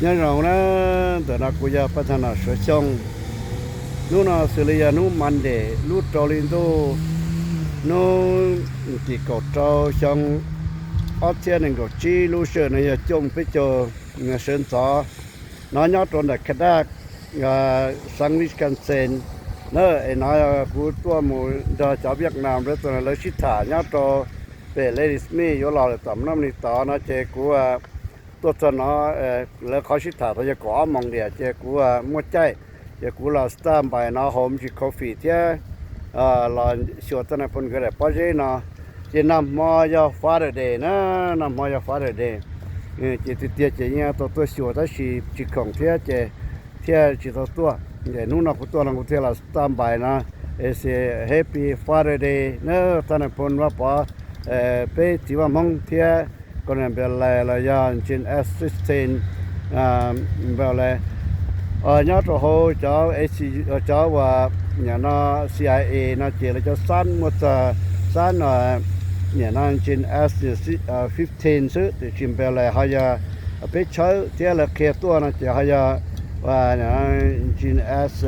Nyob zoo na, ntawm no kuv yog Paj Thaj Nom Suav Xyooj. Hnub no xws li yog hnub Monday lub rau hli ntuj, hnub tim kaum rau xyoo ob txhiab nees nkaum tsib, lub sij hawm no yog cuaj moos peb caug sawv ntxov no nyob rau ntawm Khav Daj, xeev Wisconsin na. Es no kuv tuaj mus nrog cov Vietnam lawv sib tham nyob rau pem Ladysmith yuav los lawm tom no li tod no ces kuv tuaj txog no, lawv qhov sib tham tau yog kaum ob moos tiam ces kuv muaj caij, ces kuv los stand by no haus me ntsis coffee thiab los xyuas txoj nais phoo nkawd daim pob zeb no. Ces nag hmo yog Father Day na, nag hmo yog Father Day. Ces tiag tiag ces yeej tau tuaj xyuas tab sis tsis khoom thiab ces thiaj tsis tau tuaj. Ces hnub no kuv tuaj no kuv thiaj los stand by no, es happy Father Day na, txoj nais phoo Vaj Pov, peb txiv Vaj Hmoob thiab ko npe los yog Gen S sixteen npe nyob rau hauv cov, cov uas nim no C I A no ces lawv cov xab muaj txog xab nim no Gen S fifteen xwb, tiam sis npe los ho yog peb tshawb thiab lawv qhia tuaj no ces ho yog Gen S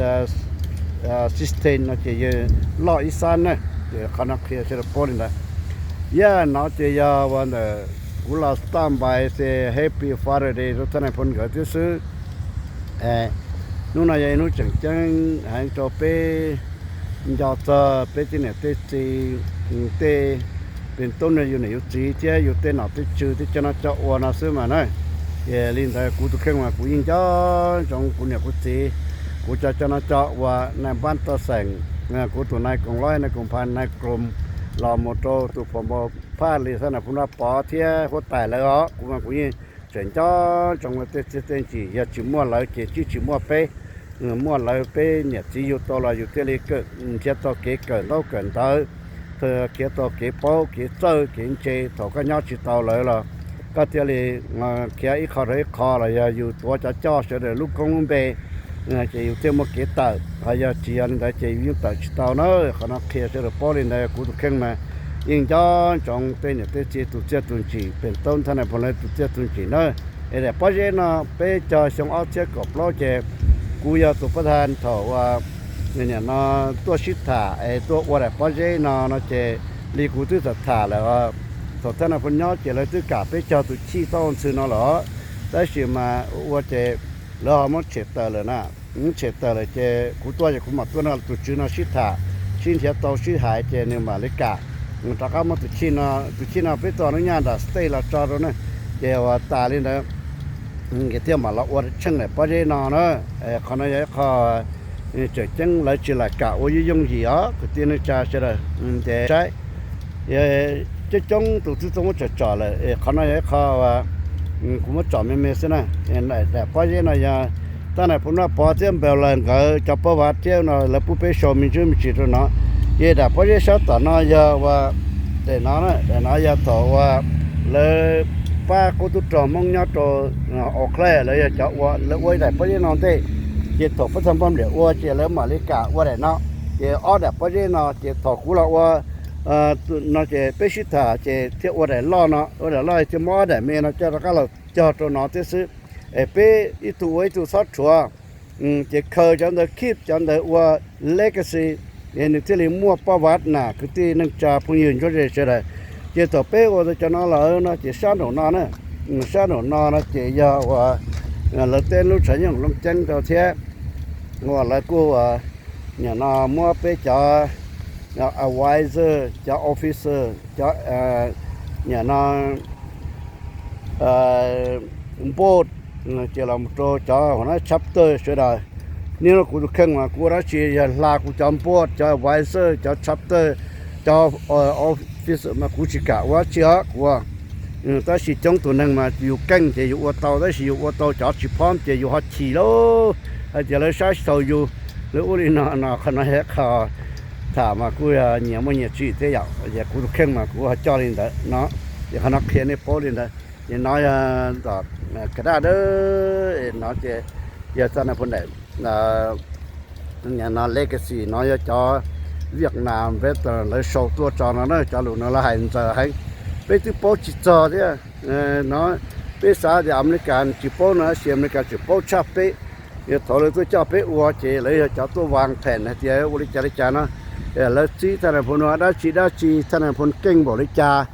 sixteen no ces yog loj ib xab na. Ces qhov no qhia sawv daws paub li ntawd. Yog no ces yog ua ntawm kuv los stand by say happy Father Day rau txoj nais phoo nkawd thiab xwb. Hnub no yog ib hnub tseem ceeb heev rau peb, nco txog peb tej niam tej txiv, tej pem tub no yus niam yus txiv thiab yus tej nom tej tswv tej cov no cov ua no xwb mas na. Ces li ntawd kuv tus kheej mas kuv yeej nco ntsoov kuv niam kuv txiv, kuv cov cov no cov ua, nais npab toj xeem, kuv tus nais koom lob, nais koom pha, nais koom, los mus rau tus phom npau phaj li xab nais phoo Vaj Pov thiab huab tais lawv os, kuv mas kuv yeej tseem nco ntsoov ua tej txiaj tej ntsig, yog tsis muaj lawv ces tsis tsis muaj peb. Muaj lawv peb niam txiv yug tau los yus thiaj li kawm, nrhiav tau kev kawm ntaub kawm ntawv, khiav tau kev paub kev txawj kev ntse. Thaum koj nyob tsis tau lawv los koj thiaj li khiav ib qho rau ib qho los yog yus tuav cov coj sawv daws lub koob lub npe, ces yus thiaj muaj kev tawm. Ho yog tsis yog li ntawd ces yus yeej tawm tsis tau na. Qhov no qhia sawv daws paub li ntawd, kuv tus kheej mas yeej nco ntsoov tej niam tej txiv tus txiaj tus ntsig, pem tub thab nais phoo lawv tus txiaj tus ntsig na. Es daim pob zeb no peb cog xyoo ob txhiab kaum plaub ces kuv yog tus pab thaj thaum ua, nim no tuaj sib tham es tuaj ua daim pob zeb no no ces li kuv twb tham tham lawm, thaum thab nais phoo nyob ces lawv twb kam peb cog tus chij tau ntxhw no lawm, tab sis mas ua ces lawv ho muab tshem tawm lawm na. Muab tshem tawm lawm ces kuv tuaj ces kuv mam tuaj no tus tswv no sib tham, sib nrhiav tau sib hais ces nws mam li kam rov qab muab tus chij no, tus chij no peb tau nws nyaj nram state los tso rau na. Ces ua tas li ntawd ces thiaj mam los ua tsheej daim pob zeb no na. Qhov no yog ib qho tseem ceeb lawv tsis lam kam ua yooj yooj yim os kwv tij neej tsa sawv daws. Ces saib coob coob tus twb tau muab tsom tsom lawm, qhov no yog ib qho kuv muab tsom me me xwb na. Daim pob zeb no yog thab nais phoo Vaj Pov thiab npau lawv nkawd cov pab vav thiab no lawv pub peb sau me ntsis me ntsis rau no. Ces daim pob zeb sab tom no yog ua, daim no, daim no yog thaum ua lawv pab qub tub rog Hmoob nyob rau Au Kla, lawv yog cov ua, lawv ua ib daim pob zeb no ntej, ces thaum pab thaj npaj npliam ua ces lawv mam li kam ua daim no. Ces ob daim pob zeb no ces thaum kuv los ua no ces peb sib tham ces thiaj ua daim loj no, ua daim loj thiaj muab ob daim me no coj rov qab los cog rau no thiab xwb. Es peb ib tug ua ib tug txhob rhuav. Ces khaws cov ntawd keep cov ntawd ua legacy, es nws thiaj li muaj pab vav nas kwv tij neej tsa phooj ywg ntsuab ze sawv daws. Ces thaum peb ua tau cov no lawm no ces sab nraum no na, sab nraum no no ces yog ua lawv teb lub tshav nyooj looj ceeb rau thiab, ua lawv kuj ua, nim no muab peb cov advisor, cov officer, cov nim no board, ces los rau cov ua no chapter sawv daws. Niaj hnub no kuv tus kheej mas kuv ua dab tsi yog hla kuv cov board, cov advisor, cov chapter, cov officer mas kuv tsis kam ua dab tsi os kuv. Tab sis coob tus neeg mas yus keej ces yus ua tau, tab sis yus ua tau cov tsis phob ces yus ho chim lauj, hais tias lawv saib xaus yus, lawv ua li no no. Qhov no yog qhov tham mas kuj yog nyias muaj nyias tswv yim thiab yom. Ces kuv tus kheej mas kuv ho coj li ntawd no. Ces qhov no qhia nej paub li ntawd. Ces no yog tom Kav Daj dawb no ces yog txoj no phu ntawm no legacy no yog cov Vietnam veteran lawv sau tuaj tso no na. Cov lus no lawv hais ntxaws heev, peb twb paub tsis txog thiab no. Peb xav tias Amelikas tsis paub no, tab sis Amelikas tseem paub tshaj peb. Yog thaum lawv tuaj coj peb ua ces lawv yog cov tuaj vas phem hais tias ua li cas li cas no, lawv txib thaj nas phoo no dab tsi dab tsi, thaj nas phoo keej npaum li cas,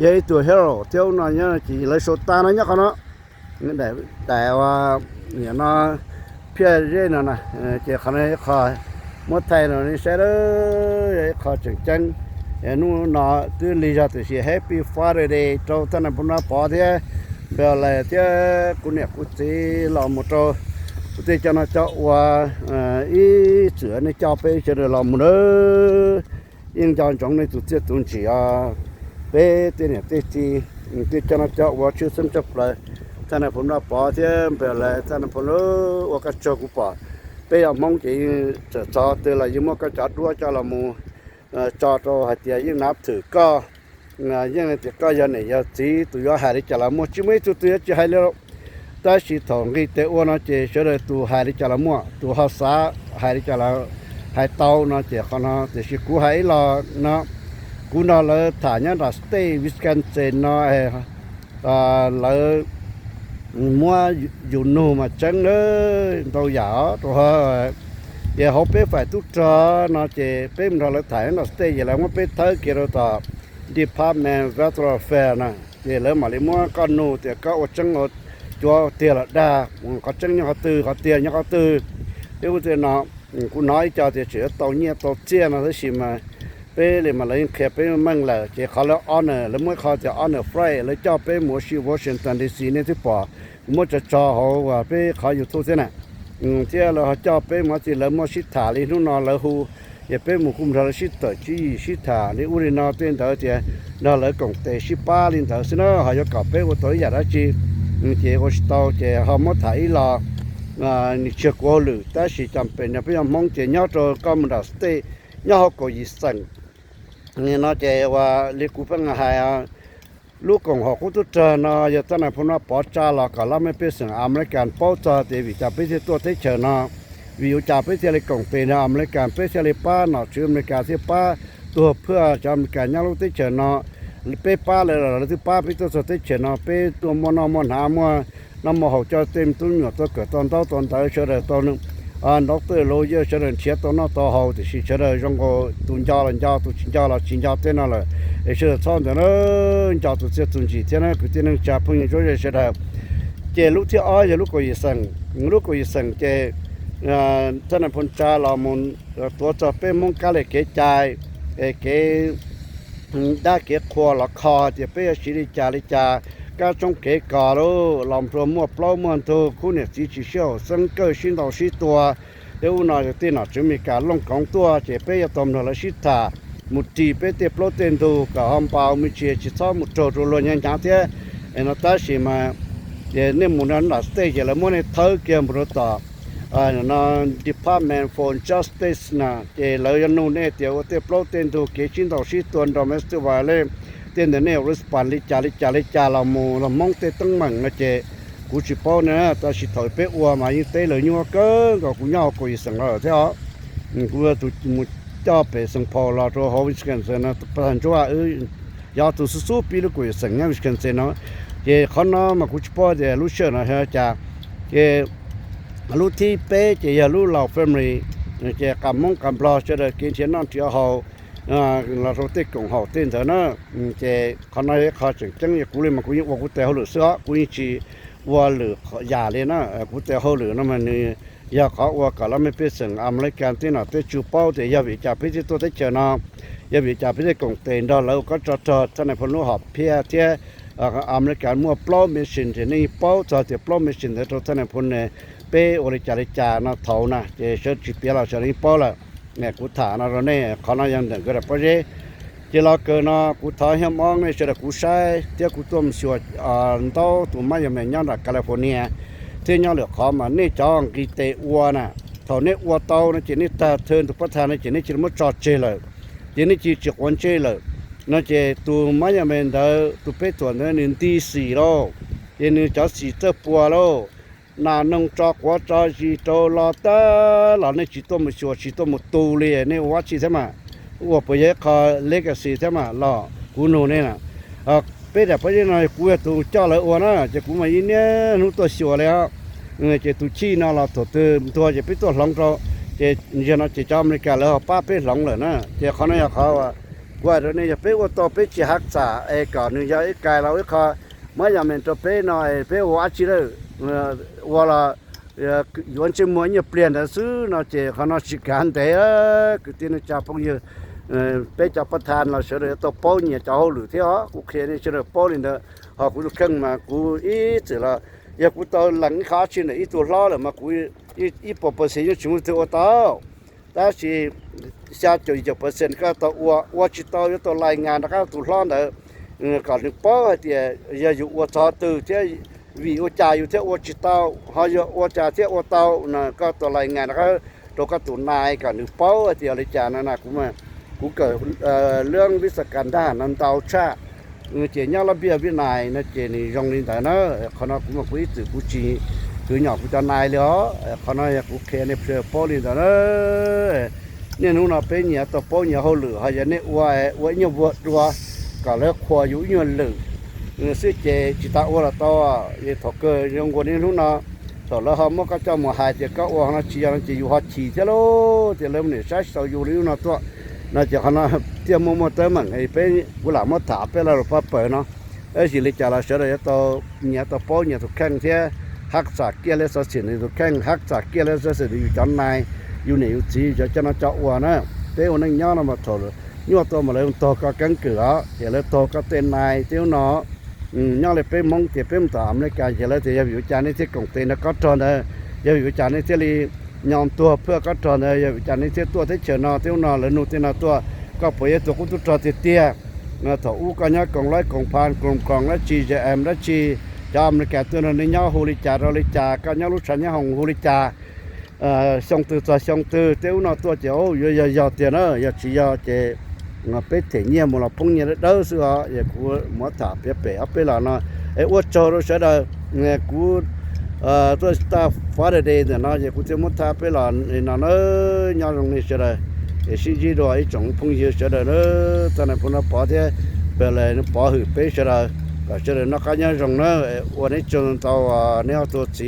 yog ib tug hero thiab ub no nyob ces lawv sau tas no nyob qhov no. Daim no phiaj zeb no, ces qhov no ib qho muab thaij no nej saib, yog ib qho tseem ceeb. Hnub no twb lig zog tiam sis Happy Father's Day rau thaj nas phoo Naj Pov thiab Npawg Lais thiab kuv niam kuv txiv los mus rau kuv tej cov no cov ua ib txwm nej coj peb sawv daws los mus na. Yeej nco ntsoov nej tus txiaj tus ntsig os, peb tej niam tej txiv, tej cov no cov ua tshwj xeeb tshaj plaws. Thaj nas phoo Naj Pov thiab Npawg Lais, thaj nas phoo Naj, ua koj tsaug, kuv pom peb yog Hmoob ces yeej txawm txog twg los yeej muab koj cov duab coj los mus tso rau hais tias yeej nav thwm koj, yeej tias koj yog niam yog txiv, tus yuav hais li cas los muaj, tsis muaj ib tug twg yuav tsis hais li. Tab sis thaum nqis tes ua no ces sawv daws tus hais li cas los muaj, tus ho xav hais li cas los hais tau no ces qhov no tiam sis kuv hais ib los no, kuv nrog lawv tham nyob nram state Wisconsin no, lawv muab yus nug mas tseeb na, ntau yam os rau hauv. Ces hauv peb faim tub rog no ces peb mus nrog lawv tham nyob nram state ces lawv muab peb thawb kiag rau tom Department of Veteran Affairs na, ces lawv mam li muab koj nug tias koj ua tseeb, cuav tiag los dag, qhov tseeb nyob qhov twg, qhov tiag nyob qhov twg. Tej ub tej no, kuv hnov ib co tias tseem yuav tau nyiaj tau txiaj no tab sis mas peb li mas lawv yeej qhia peb meej lawm ces qhov lawv honor, lawv muab qhov tias honor flight lawv coj peb mus ua si Washington D C nej twb pom, kuv muab tso tso hauv uas peb qhov YouTube thiab na. Thiab lawv ho coj peb mus tias lawv muaj sib tham li hnub no lawv hu, ces peb mus kuj mus nrog lawv sib tawm tswv yim sib tham li ub li no tej ntawd tias nrog lawv koom tes sib pab li ntawd xwb na, ho yuav kom peb ua tau ib yam dab tsi ces ua tsis tau ces ho muab tham ib los. Nws tsis yog kuv hauj lwm tab sis cas pem no peb yog Hmoob ces nyob rau koj mus nram state nyob hauv kaum yim xeem no ces ua li kuv pheej hais, lub koom haum qub tub rog no yog thaj nas phoo Naj Pov tsa los kom lab mej pej xeem Amelikas paub txog tias vim cas peb thiaj tuaj teb chaws no, vim ua cas peb thiaj li koom tes nrog Amelikas, peb thiaj li pab nom tswv Amelikas thiab pab tuag phwaj cov Amelikas nyob lub teb chaws no. Peb pab lawv los lawv twb pab peb tuaj txog teb chaws no, peb tuaj muaj noj muaj hnav, muaj noj muaj haus, coj tej tub me nyuam tuaj kawm tau ntaub tau ntawv, sawv daws tau ntaub tej lawm, sawv daws nrhiav tau noj tau haus, tiam sis sawv daws zoo nkaus tus nco los nco, tus tsis nco los tsis nco tej no lawm. Es sawv daws txhob ntawd na, nco tus txiaj tus ntsig thiab na kwv tij neej tsa phooj ywg sawv daws. Ces lub thib ob yog lub kaum yim xeem, lub kaum yim xeem ces thaj nas phoo tsa los mus tuav txog peb Hmoob kab li kev cai, kev dab kev qhua los kho tias peb yuav siv li cas li cas, kab tshoob kev kos lauj, los nplua muaj plaub muaj ntug, khub niam txiv tsis sib haum xeeb, kawj sib ntaus sib tua. Tej ub no yog tej nom tswv Amelikas looj koov tuaj ces peb yuav tau mloog lawv sib tham mus ris peb tej plaub tej ntug kom ho npau me ntsis tsis txhob mus raug rau luag hnyav hnyav thiab. Es no tab sis mas nej mus nram state ces lawv muab nej thawb kiag mus rau tom no Department for Justice na, ces lawv yuav nug nej tias ua tej plaub tej ntug kev sib ntaus sib tua, domestic violence, tej ntawd nej respond li cas li cas li cas los mus los Hmoob tej teeb meem no ces kuv tsis paub na, tab sis thaum peb ua mas yeej teb lawv nyuaj kawg nkaus, kuv nyob hauv kaum yim xeem los lawm thiab os. Kuv tus mus coj pem Saint Paul los rau hauv Wisconsin no, pas ntsuab wb yog tus xub xub pib lub kaum yim xeem nyob Wisconsin no. Ces qhov no mas kuv tsis paub tias lub sij hawm no yog cas. Ces lub thib peb ces yog lub Lao Family, ces qas Hmoob qas Nplog sawv daws kev nrhiav noj nrhiav haus los rau tej koom haum tej ntawd na. Ces qhov no yog ib qho tseem ceeb, yog kuv li mas kuv yeej ua kuv tes hauj lwm xwb os, kuv yeej tsis ua lwm yam li na. Kuv tes hauj lwm no mas nws yog qhov ua kom lab mej pej xeem Amelikas tej nom tej tswv paub tias yog vim cas peb thiaj tuaj teb chaws no, yog vim cas peb thiaj koom tes nrog lawv ua kob tsov rog thaj nas phoo lub hom phiaj thiab Amelikas muaj plaub mission ces nej yeej paub txog tias plaub mission ntawd rau thaj nas phoo ne, peb ua li cas li cas no thaum na ces sawv tsis piav los sawv daws yeej paub lawm. Kuv tham no rau nej, qhov no yog ntawm nkawd daim pob zeb. Ces los kawg no kuv thov hia mob nej sawv daws kuv saib thiab kuv tuaj mus xyuas ntaub tus mab yog me nyob nram California thiab nyob lwm qhov mas nej cov nqis tes ua na, thaum nej ua tau no ces nej tag thawj tus pab thaj no ces nej cia li muab tso tseg lawm, ces nej cia li tsis quav ntsej lawm no ces tus mab yog me ntawd, tus peb tuam ntawd nws nti xim lauj, ces nws cov xim txawj puas lauj, nas noog tso quav tso zis rau los tag los nej tsis tuaj mus xyuas tsis tuaj mus tu li, nej ua dab tsi thiab mas? Ua puas yog ib qho legacy thiab mas los kuv nug nej na. peb daim pob zeb no kuv yog tus coj lawv ua na, ces kuv mas ib niaj hnub tuaj xyuas li os. Ces tus chij no los thaum twg ntuag ces peb tuaj hloov rau, ces zaum no ces cov Amelikas lawv ho pab peb hloov lawm na. Ces qhov no yog qhov kuv hais rau nej, yog peb ua tau peb tsis hav txam es kom nws yog ib kais los ib qho muab yam meem rau peb no es peb ua dab tsi lawm, ua los yuav ntsej muag ib nyuag pliag ntawd xwb no ces qhov no tsis kav ntev. Kwv tij neej tsa phooj ywg, peb cov pab thas los sawv daws yuav tau paub nyias cov hauj lwm thiab os. Kuv qhia nej sawv daws paub li ntawd, ho kuv tus kheej mas kuv ib txwm los yog kuv tau lees ib qho dab tsi ntawm ib tug hlob lawm mas kuv ib puas percent yeej tsis muaj twg ua tau. Tab sis xya caum yim caum percent koj tau ua, ua tsis tau yuav tau lais ngas rov qab tus hlob ntawd kom nws paub hais tias yog yus ua txog twg thiab vim ua cas yus thiaj ua tsis tau, ho yog ua cas thiaj ua tau no koj tau lais ngas rov qab rau koj tus nais kom nws paub hais tias li cas no na. Kuv, kuv kawm lub vib xa kas ntaj no ntau tshaj, ces nyob lab npiaj vib nais no ces nws zoo li ntawd na. Qhov no kuv mas kuv ib txwm kuv tsis kwv nyom kuv cov nais li os. Qhov no yog kuv qhia nej paub li ntawd na. Niaj hnub no peb nyias tau paub nyias hauj lwm, ho yog nej ua, ua ib nyuag vuag dua kom lawv qhuas yus ib nyuag lwm xwb ces tsis tas ua los tau. Thaum kawg zoo nkaus niaj hnub no, thaum lawv ho muab koj coj mus hais tias koj ua qhov no tsis yog no ces yus ho chim thiab lauj, tias lawv mus niam saib tsis tau yus li ub no tuaj no ces qhov no thiaj muaj muaj teeb meem. Peb, kuv lam muab tham peb lo lus paj pawg no. Tab sis li cas los sawv daws yuav tau, nyias tau paub nyias tus kheej thiab hab txam kiaj li xov xwm nws tus kheej, hab txam kiaj li xov xwm nws yus cov nais, yus niam yus txiv cov coj no coj ua na. Peb ua neej nyob no mas thaum nyuaj tuaj mas lawv taug koj keeb kwm os, ces lawv taug koj tej nais tej ub no. Nyob li peb Hmoob ces peb mus tom Amelikas ces lawv tias yog vim ua cas nej thiaj koom tes nrog kob rog ntawd, yog vim ua cas nej thiaj li nyo ntuag phwj kob rog ntawd, yog vim ua cas nej thiaj tuaj teb chaws no tej ub no, lawv nug tej no tuaj, koj puas yog ib tug qub tub rog tiag tiag? Thaum ub koj nyob koom laib koom phas koom koom dab tsi, Z M dab tsi, cov Amelikas tuaj nrog nej nyob hu li cas rau li cas, koj nyob lub tshav nyob hoos hu li cas, xyoo twg txog xyoo twg tej ub no tuaj ces yuav yog yog tiag na, yog tsis yog ces peb them nyiaj mus los poob nyiaj dawb dawb xwb os. Yog kuv muab tham piav pem ob peb los no es ua tsaug rau sawv daws. Kuv tuaj taj Friday ntawm no ces kuv thiaj muab tham peb los li no na. Nyob zoo nej sawv daws, es sib ntsib dua ib tsoom phooj ywg sawv daws na, txog nais phoo no Pov thiab, peb los Pov hwm peb sawv daws, kom sawv daws noj qab nyob zoo na. Ua neb tsaug ntau, neb ho tuag txiv.